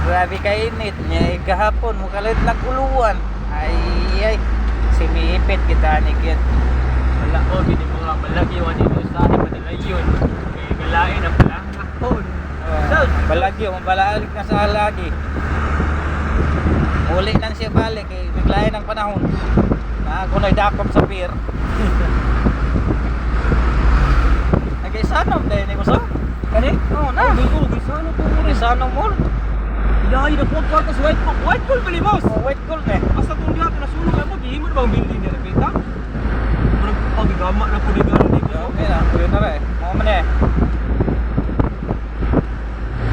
Grabe ka init niya gahapon mo kalit naguluan. Ay ay simiipit kita ni gyud. Wala ko, gini mga balagyo, ano ito sa akin, madalayon. Kay galain ang palangahon. Oh, balagyo, mabalalik na sa lagi. Uli lang siya balik kay biglain ang panahon. Na ako na'y dakop sa pier. Nag-isanom dahil ni mo so? Kani? Oo na. Oh, gisano to mo rin. Isanom mo. Ilahi na po kwarta sa white gold. White gold bali, boss. Oh, white gold eh. Basta kung diha ka nasunog ay mo gihimo na bang building niya nakita? Murag pagigama na po ni garo ni boss. Okay na, yun na eh. Mga man eh.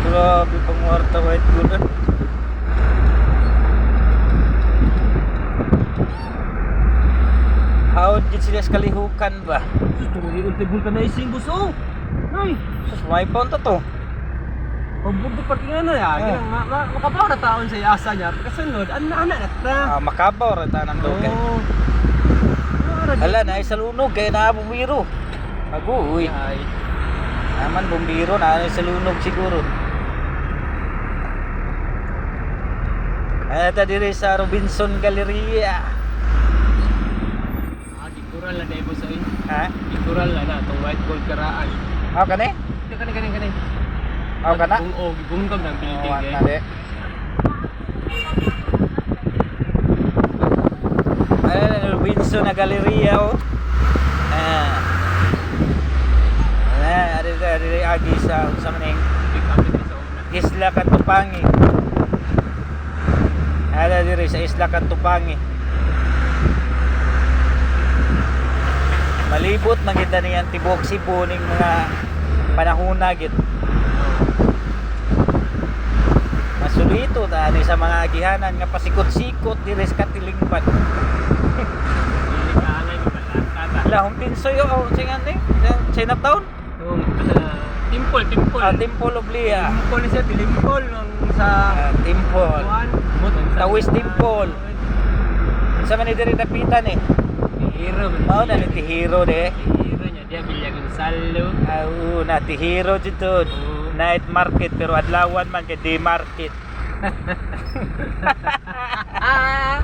Grabe pang warta white gold eh. How did sila sa kalihukan ba? Sus, tungod yung vulcanizing, boss oh. Ay, Sus, may pound to. pagbuto parkingan na ya. Oh. Ginang makabaw na taon sa asa niya. Pagkasunod, ana na ta. Ah, makabaw ra tanang dugay. Oh. Ala na sa lunog kay naa bumbiro. Aguy. Ay. Naman bumbiro na sa lunog siguro. Ay ta diri sa Robinson Galleria. Ah, gikural na dahil boss ay. Ha? Gikural na na itong white gold karaan. Aw kani? Ito kani kani kani. Aw kana? Kung oh, gibungkag ng building Oh, eh. na di. Ay, Robinson na Galleria oh. Ah. Ah, ari ari agi sa sa maning Pick up ito sa una. Isla Katupangi. Ala diri sa Isla Katupangi. Malibot man gid niyan tibok Cebu ning mga panahona gid. Masulito ta ani sa mga agihanan nga pasikot-sikot diri sa katilingban. Dili ka anay mabalata ta. Lahong tinsoy oh, singan ni Chinatown. Itong Temple, temple. Ah, Temple of Leah. Temple ni siya, temple ng sa Ah, Temple. Kuan. Tawis Temple. Sa man ni diri dapitan eh. Tihiro. Mao na ni Tihiro de. Tihiro niya, diya Villa Gonzalo. Ah, oo, na Tihiro dito. Night market pero adlawan man kay day market.